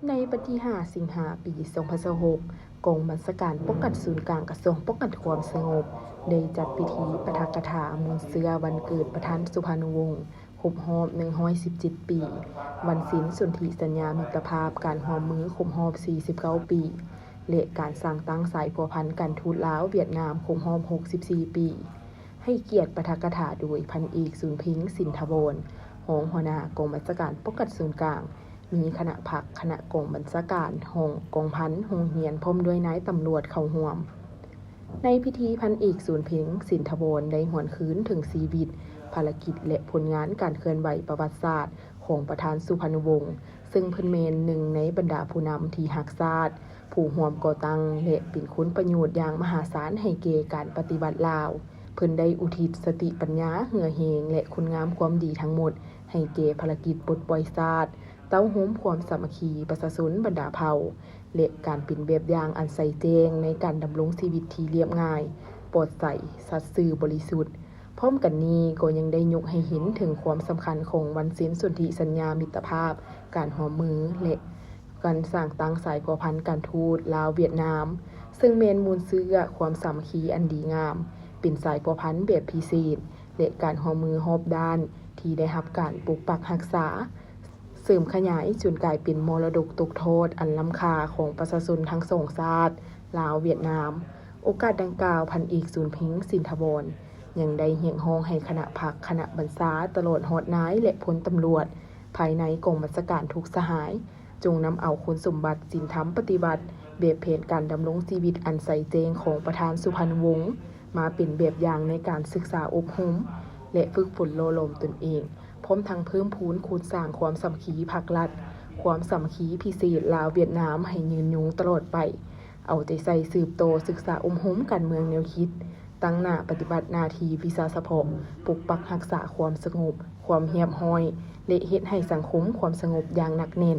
ໃນວັນທີຫ້າ ສິງຫາ ປີສອງພັນຊາວຫົກ ກອງບັນຊາການປ້ອງກັນສູນກາງກະຊວງປ້ອງກັນຄວາມສະຫງົບ ໄດ້ຈັດພິທີປາຖະກະຖາມູນເຊື້ອວັນເກີດປະທານສຸພານຸວົງ ຄົບຮອບໜຶ່ງຮ້ອຍສິບເຈັດປີ, ວັນເຊັນສົນທິສັນຍາມິດຕະພາບການຮ່ວມມືຄົບຮອບສີ່ສິບເກົ້າປີ ແລະ ການສ້າງຕັ້ງສາຍພົວພັນການທູດລາວ-ຫວຽດນາມຄົບຮອບຫົກສິບສີ່ປີ. ໃຫ້ກຽດປາຖະກະຖາໂດຍ ພັນເອກ ສູນເພັງ ສິນທະວອນ ຮອງຫົວໜ້າກອງບັນຊາການປ້ອງກັນສູນກາງ, ມີຄະນະພັກ, ຄະນະກອງບັນຊາການ, ຫ້ອງກອງພັນ, ໂຮງຮຽນ ພ້ອມດ້ວຍນາຍຕຳຫຼວດເຂົ້າຮ່ວມ. ໃນພິທີ ພັນເອກ ສູນເພັງ ສິນທະວອນ ໄດ້ຫວນຄືນເຖິງຊີວິດ, ພາລະກິດ ແລະ ຜົນງານການເຄື່ອນໄຫວປະຫວັດສາດຂອງປະທານສຸພານຸວົງ, ເຊິ່ງເພິ່ນແມ່ນໜຶ່ງໃນບັນດາຜູ້ນຳທີ່ຮັກຊາດ, ຜູ້ຮ່ວມກໍ່ຕັ້ງ ແລະ ເປັນຄຸນປະໂຫຍດຢ່າງມະຫາສານໃຫ້ແກ່ການປະຕິວັດລາວ. ເພິ່ນໄດ້ອຸທິດສະຕິປັນຍາ, ເຫື່ອແຮງ ແລະ ຄຸນງາມຄວາມດີທັງໝົດໃຫ້ແກ່ພາລະກິດປົດປ່ອຍຊາດ, ເຕົ້າໂຮມຄວາມສາມັກຄີປະຊາຊົນບັນດາເຜົ່າ ແລະ ການເປັນແບບຢ່າງອັນໃສແຈ້ງໃນການດຳລົງຊີວິດທີ່ລຽບງ່າຍ, ປອດໃສ, ສັດຊື່, ບໍລິສຸດ. ພ້ອມກັນນີ້ກໍຍັງໄດ້ຍົກໃຫ້ເຫັນເຖິງຄວາມສຳຄັນຂອງວັນເຊັນສົນທິສັນຍາມິດຕະພາບການຮ່ວມມື ແລະ ການສ້າງຕັ້ງສາຍພົວພັນການທູດລາວ-ຫວຽດນາມ, ເຊິ່ງແມ່ນມູນເຊື້ອຄວາມສາມັກຄີອັນດີງາມ, ເປັນສາຍພົວພັນແບບພິເສດ ແລະ ການຮ່ວມມືຮອບດ້ານທີ່ໄດ້ຮັບການປົກປັກຮັກສາ, ເສີມຂະຫຍາຍຈົນກາຍເປັນມໍລະດົກຕົກທອດອັນລ້ຳຄ່າຂອງປະຊາຊົນທັງສອງຊາດ ລາວ-ຫວຽດນາມ. ໂອກາດດັ່ງກ່າວ, ພັນເອກ ສູນເພັງ ສິນທະວອນ ຍັງໄດ້ຮຽກຮ້ອງໃຫ້ຄະນະພັກ, ຄະນະບັນຊາ, ຕະຫຼອດຮອດນາຍ ແລະ ພົນຕຳຫຼວດ ພາຍໃນກອງບັນຊາການທຸກສະຫາຍ ຈົ່ງນຳເອົາຄຸນສົມບັດສິນທຳປະຕິວັດ ແບບແຜນການດຳລົງຊີວິດອັນໃສແຈ້ງຂອງປະທານສຸພານຸວົງ ມາເປັນແບບຢ່າງໃນການສຶກສາອົບຮົມ ແລະ ຝຶກຝົນຫຼໍ່ຫຼອມຕົນເອງ, ພ້ອມທັງເພີ່ມພູນຄູນສ້າງຄວາມສາມັກຄີພັກລັດ, ຄວາມສາມັກຄີພິເສດລາວ-ຫວຽດນາມໃຫ້ຍືນຍົງຕະຫຼອດໄປ, ເອົາໃຈໃສ່ສືບຕໍ່ສຶກສາອົບຮົມການເມືອງແນວຄິດ, ຕັ້ງໜ້າປະຕິບັດໜ້າທີ່ວິຊາສະເພາະ, ປົກປັກຮັກສາຄວາມສະຫງົບ, ຄວາມຮຽບຮ້ອຍ ແລະ ເຮັດໃຫ້ສັງຄົມຄວາມສະຫງົບຢ່າງໜັກແໜ້ນ.